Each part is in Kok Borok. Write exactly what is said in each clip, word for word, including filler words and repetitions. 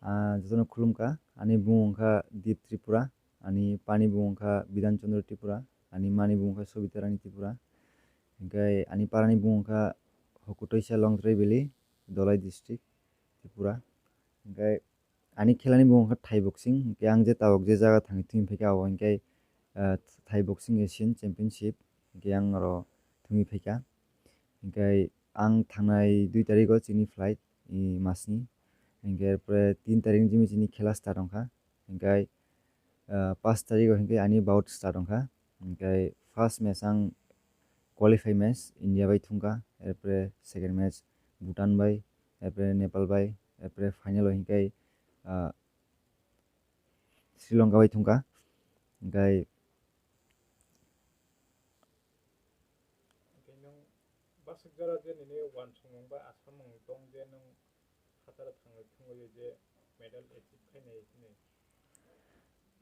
Ah, jotono khulumkha. Ani bumung wngkha Deep Tripura, ani pani bumung wngkha Bidhan Chandra Tripura, ani mani bumung wngkha Sobita Rani Tripura. Hinkhe ani parani bumung wngkha Hokutoisa Longtrai Valley, Dholai District, Tripura. Hinkhe ani khelani bumung wngkha Thai boxing. Hinkhe ang je tabok je jaga thangwi thwngwi phaikha, abo hinkhe, ah, Thai Boxing Asian Championship. Hinkhe ang oro thwngwi phaikha. Hinkhe ang thangnai dui tarikh o chini flight, i masni. Hinkhe erpore tin tarikh ni jimi chini khela start wngkha. Hinkhe, ah, paanch tarikh o hinkhe ani bout start wngkha. Hinkhe first match ang qualify match India bai thungkha, erpore second match Bhutan bai, erpore Nepal bai, erpore final o hinkhe, ah, Sri Lanka bai thungkha. Hinkhe Hwnkhe nwng bwswk jora je nini uansukmung ba asamung tong je nwng hataro thangwi thwngwi je medal achieve khainai hwnwi?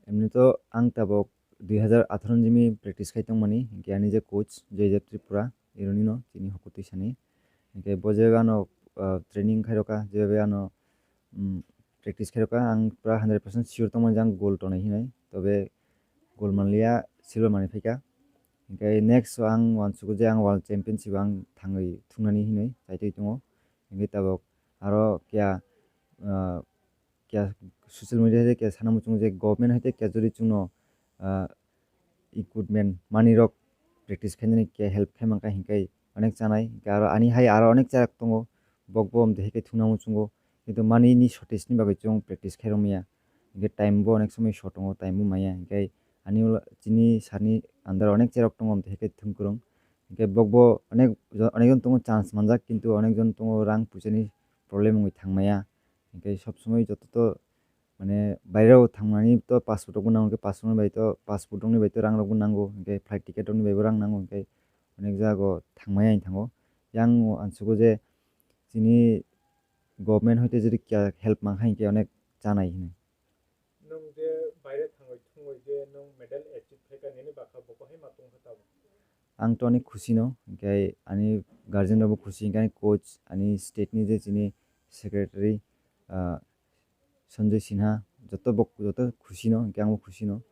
Emni to ang tabok dui hazar atharo ni jimi practice khai tongmani, hinkhe ani je coach Joydev Tripura, ironi no chini Hokutoisa ni. Hinkhe bo je ano, ah, training khairokha, je ano, um, practice khairokha, ang pura hundred percent sure tongmani je ang gold tongnai hinwi. Tobe gold manliya, silver manwi phaikha. Hinkhe next o ang uansugo je ang world championship ang thangwi thungnani hinwi chaitwi tongo. Hinkhe tabok aro kya, ah, kya social media hai kya sana muchung je government hai kya jodi chwngno, ah, equipment manwi rok practice khainani kya help khai mankha hinkhe onek chanai. Hinkhe aro ani hai aro onek charak tongo, bokbo omtwi hai khe thungna muchungo, kintu manwi ni shortage ni bagwi chwng practice khairok maya. Hinkhe time bo onek somoi short tongo, time bo maya. Hinkhe ani ulo chini sir ni under onek charak tongo, omtwi hai khe thwng kwrwng. Hinkhe bokbo onek jo-, onek jon tongo chance manjak, kintu onek jon tongo rang puisa ni problem wngwi thang maya. Hinkhe sob somoi joto to mane baireo thangmani to passport rokbo nango, hinkhe passport ni bai to, passport rokni bai to rang rokbo nango, hinkhe flight ticket rokni baibo rang nango, hinkhe onek jaga o thangmaya hinwi thango. Yang uansugo je chini government hoite jodi kya help mankha hinkhe onek chanai hinwi. Nwng je baire thangwi thwngwi je nwng medal achieve khaikha nini bakha bo kwhai ma tongkha tabuk? Ang to onek khusi no, hinkhe ani guardian rokbo khusi, hinkhe ani coach, ani state ni je chini secretary, ah, Sanjay Sinha, joto bo, joto khusi no, hinkhe angbo khusi no.